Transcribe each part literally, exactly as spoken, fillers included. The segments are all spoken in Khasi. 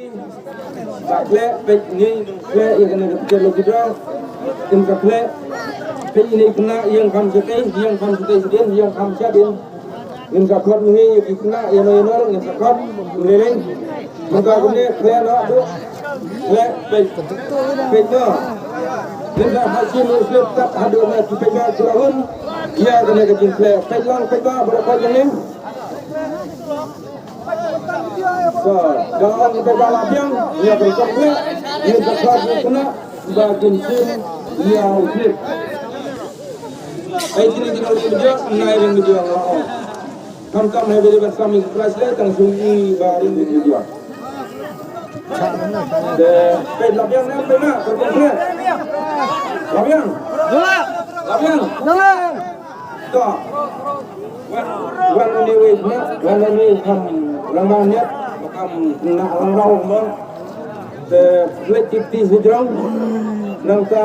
Ka khleh, peit ngi khleh ïa kane ka tiket lucky draw. Kin ka khleh, peit ine i khynnah ïeng kham shatei, ïeng kham shatei shadien, ïeng kham shadien. Ngin sa khot ngi ïa ki khynnah ïa no ïa no, ngin sa khot ngi lei. Mynta kumne khleh noh, duh. Khleh, peit. Peit noh. Ngin sa ha sien u slip tat haduh na ki peit noh ki la hun. Ïa kane ka jingkhleh. Peit lang, peit noh, baroh khoit ïa ngi. Sa, da ong kita ba la biang, ïa ka khleh, ïa ka khleh khynnah, ba kin shim ïa u slip. Ai kine kine ring beit, nai ring beit la ong. Khamtam haba ïadei bad ka mih ka prize leh tang shu i ba ring beit. Te peit la biang ne em peit na ka kong khleh. La biang. La biang. To. Wan, wan uni wei na, wan uni kham lang ba niat, kham na lang rau mo. Te peit ikti sejrong. Nangta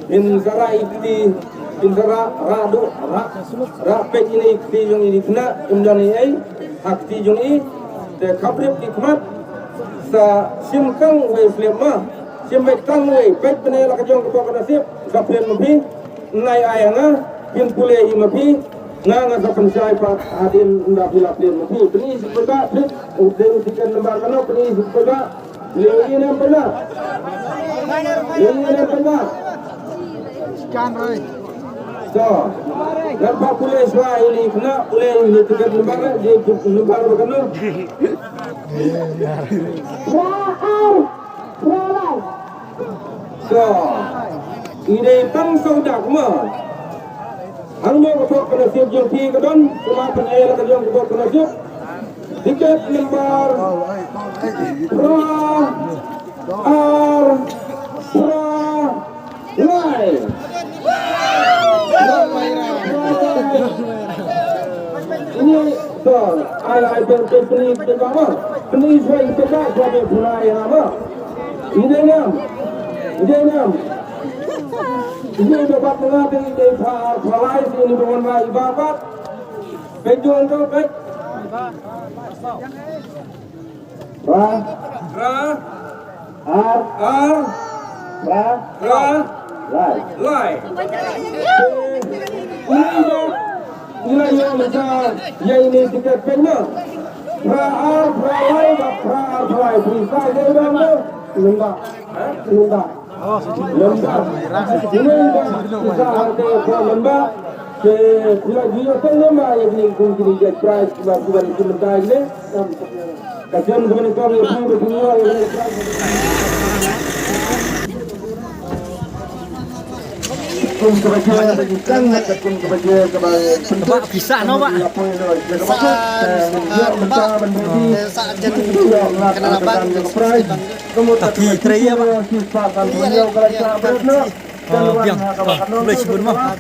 in sara ikti, in sara radu, ra, ra peit ine ikti jong ine i khynnah, im don ei ei ha kti jong i. Te khapdip ki khmat. Sa shim tang wei slip ma. Shim wei tang wei, peit bnai la ka jong ka pok ka nasib, sa plen ma phi. Nai ai nga, phin pule i ma phi. Nga nga sa pynshai pat hadien ynda phi la plen ma phi. Pyni shi paidbah, phi. U dei u tiket number kano, pyni shi paidbah. Lei ne em paidbah? Lei ne em paidbah? Scan rồi. So, ngan pat pule shuwa ine i khynnah, pule ine i tiket number, ine i number ba kano. Ba ar. Ba lai. So, i dei tang sawdong ma. Hangno ka pok ka nasib jong phi ka don, kumno pynïaid la ka jong ka pok ka nasib. Tiket number phra ar phra lai. Ini to, ai ai pen pen peni pen ba ma. Peni sai pen ba ba be pura ya ma. Ini ngam. Ini ngam. Ini ba ba pura pen pen pha pha lai si ini ba wan ba i ba ba. Pen juan to pen. Phra. Phra. Ar. Ar. Phra. Phra. Lai. Lai. Ine i ba ine i ba mynta ïa ine i tiket peit ma. Phra ar phra lai bad phra ar phra lai. Phi sa ïa i ba ma. Lem bak. Lem bak. Lem bak. Ine i ba phi sa hangta ïa phi lem bak. Te phi la ju ïoh tang lem bak ïa kine ki kum kine ki prize kiba phi ban kim mynta kine. Ka sien ka ban kong ïa phi ba phi ïoh ïa ka. Kum kaba jia, kum kaba jia, kaba. Ba pisa no ba. Sa, eh, ba, eh, sa jan kena ba. Taki trei ya ba. Oh, biang. Oh, boleh sebut mah.